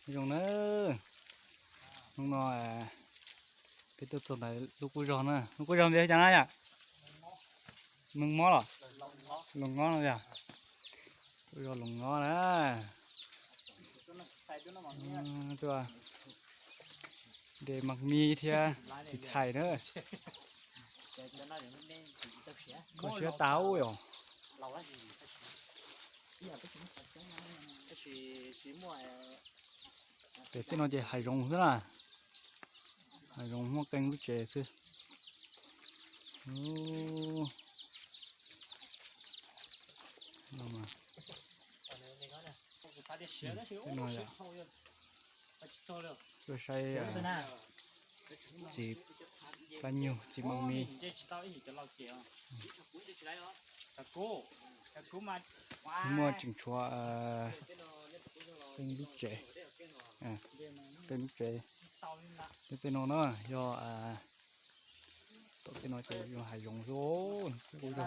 Zoo na, hnub no peb tuaj txog ntawm lub qub zog na, lub qub zog npe hu cas na yom? Meej Mob los? Loos Ngob no yog? Qub zog Loos Ngob na. Tuaj de mas mis thiab tsis txhais na. Kho siab tas ub yom. Pem tej no ces hav zoov xwb na, hav zoov muaj qee lub tsev xwb. Tej no yom, tuaj saib txiv plab nyuj, txiv mas mis. Muaj tseem tshuav qee lub tsev, qee lub tsev. Tej no na yog, tom tej no ces yog hav zoov xwb.